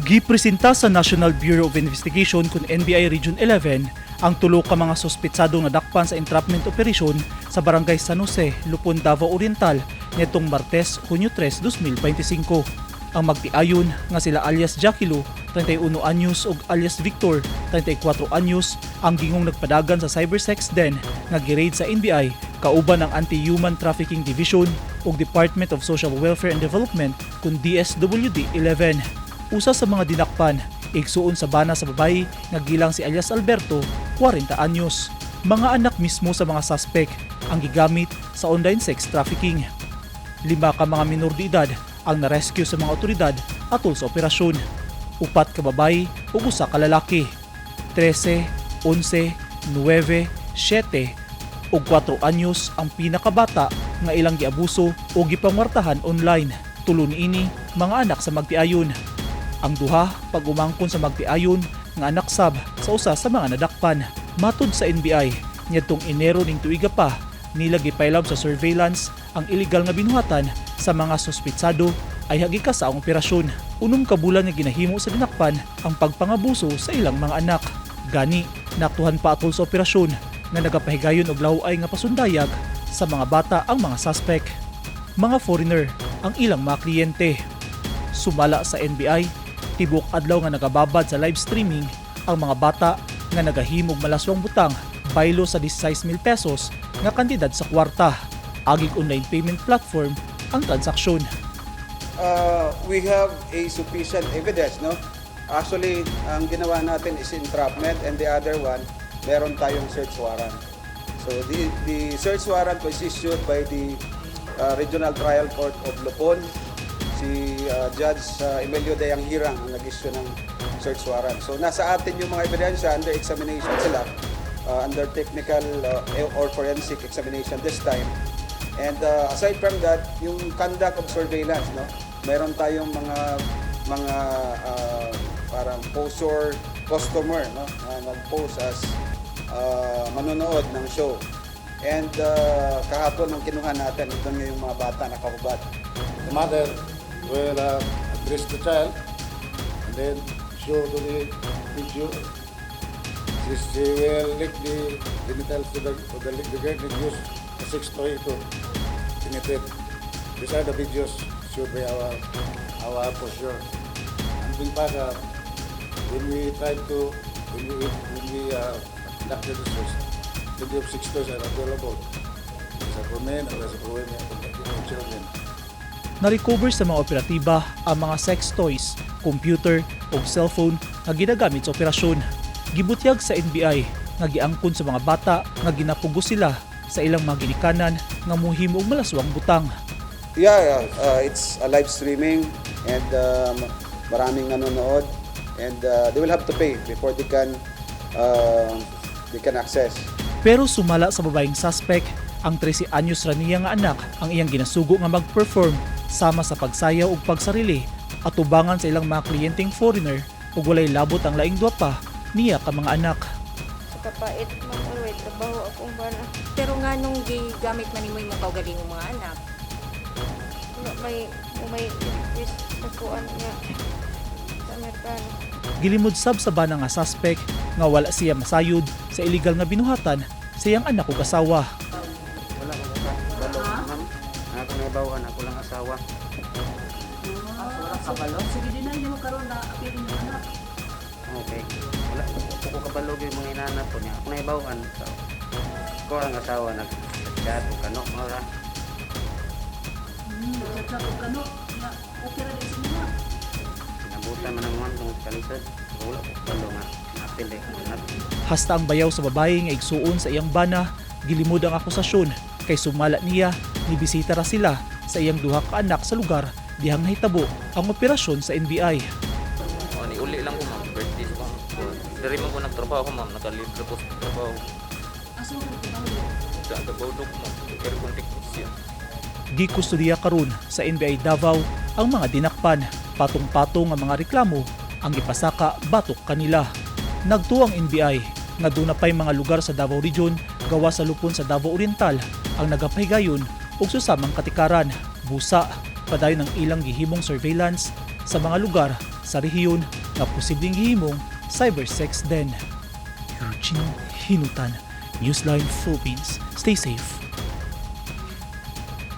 Gipresenta sa National Bureau of Investigation kun NBI Region 11 ang tulo ka mga suspetsadong nadakpan sa entrapment operation sa Barangay San Jose, Lupon, Davao Oriental nitong Martes, Hunyo 3, 2025. Ang magtiayon nga sila alias Jackie Lou, 31 anyos, ug alias Victor, 34 anyos, ang gingong nagpadagan sa cybersex den nga gi-raid sa NBI kauban ang Anti-Human Trafficking Division ug Department of Social Welfare and Development kun DSWD 11. Usa sa mga dinakpan, igsuon sa bana sa babayi nga gilang si alias Alberto, 40 anyos. Mga anak mismo sa mga suspect ang gigamit sa online sex trafficking. Lima ka mga minor de edad ang na-rescue sa mga otoridad atol sa operasyon. Upat ka babayi ug usa ka lalaki. 13, 11, 9, 7 ug 4 anyos ang pinakabata nga ilang giabuso o gipangwartahan online. Tulo niini mga anak sa magtiayon. Ang duha pag-umangkon sa magtiayon nga anak sab sa usa sa mga nadakpan. Matud sa NBI, niadtong Enero ning tuiga pa nila gipailaw sa surveillance ang illegal nga binuhatan sa mga suspetsado ay hagi sa ang operasyon. 6 ka bulan nga ginahimo sa dinakpan ang pagpangabuso sa ilang mga anak. Gani, naaktuhan pa atol sa operasyon nga nagapahigayon og laway nga pasundayag sa mga bata ang mga suspect. Mga foreigner ang ilang mga kliyente. Sumala sa NBI, tibok adlaw nga nagababad sa live streaming ang mga bata nga nagahimog malaswang butang baylo sa 16,000 pesos nga kantidad sa kwarta. Agig online payment platform ang transaksyon. We have a sufficient evidence, no? Actually, ang ginawa natin is entrapment and the other one, meron tayong search warrant. So the search warrant was issued by the Regional Trial Court of Lupon. Si Judge Emilio Dayanghirang ang nag-issue ng search warrant. So nasa atin yung mga ebidensya, under examination sila, under technical or forensic examination this time. And aside from that, yung conduct of surveillance, no? Meron tayong mga parang poser customer, no? Na nag-post as manonood ng show. And kahapon ang kinuha natin, ito nga yung mga bata nakahubad. The mother will address the child and then show to the video. She will lick the genitals to the girl and use a sex toy to penetrate. These are the videos showed by our poseur. And in fact, when we tried to, when we conducted the search, plenty of sex toys are available. These are for men and these are for women, for children. Na-recover sa mga operatiba ang mga sex toys, computer ug cellphone nga ginagamit sa operasyon. Gibutyag sa NBI nga giangkon sa mga bata nga ginapugos sila sa ilang mga ginikanan nga muhimo og malaswang butang. Yeah, it's a live streaming and maraming nanonood and they will have to pay before they can access. Pero sumala sa babaeng suspect, ang 13 anyos ra niya nga anak ang iyang ginasugo nga mag-perform sama sa pagsayaw ug pagsarili atubangan sa ilang mga kliyenteng foreigner ug walay labot ang laing duha pa niya ka mga anak. Sa kapait, ma'am, oy, trabaho akong bana. Pero nga nung gigamit man nimo imong kaugalingong mga anak? Wala may request sa kuan nga sa Amerikano. Gilimod sab sa bana nga suspect nga wala siya masayod sa illegal nga binuhatan sa iyang anak ug asawa. Wala ko kabalo, ma'am. Ang ako nahibaw-an, ako lang asawa. Ah, kabalo? Sige, deny mo karon na apil yung anak. Okay. Wala ko kabalo gyud mga inana po niya. Ako nahibaw-an. So, ko ang asawa nag-chat o kano mga ra. Nagchat og kano. Nga, okay ra din sa mga. Sinabutan man ang ma'am tungod sa kalisod. Pero wala ko kabalo nga naapil eh ang anak. Hasta ang bayaw sa babae nga igsuon sa iyang bana, gilimod ang akusasyon kay sumala niya ni bisita ra sila sa iyang duha ka anak sa lugar dihang nahitabo ang operasyon sa NBI. O, ni uli lang ko, ma'am, birthday ko. Diri man ko nagtrabaho, ma'am, nakalibre ko sa trabaho. Asa mo trabaho? Sa Davao ko, ma'am, aircon technician. Gikustodiya karon sa NBI Davao ang mga dinakpan, patong-patong ang mga reklamo ang gipasaka batok kanila. Nagtuo ang NBI nga duna pay mga lugar sa Davao Region gawa sa lupon sa Davao Oriental ang nagapahigayon og susamang katikaran. Busa, padayon ang ilang gihimong surveillance sa mga lugar sa rehiyon nga posibleng gihimong cybersex den. Eugene Hinutan, Newsline Philippines. Stay safe.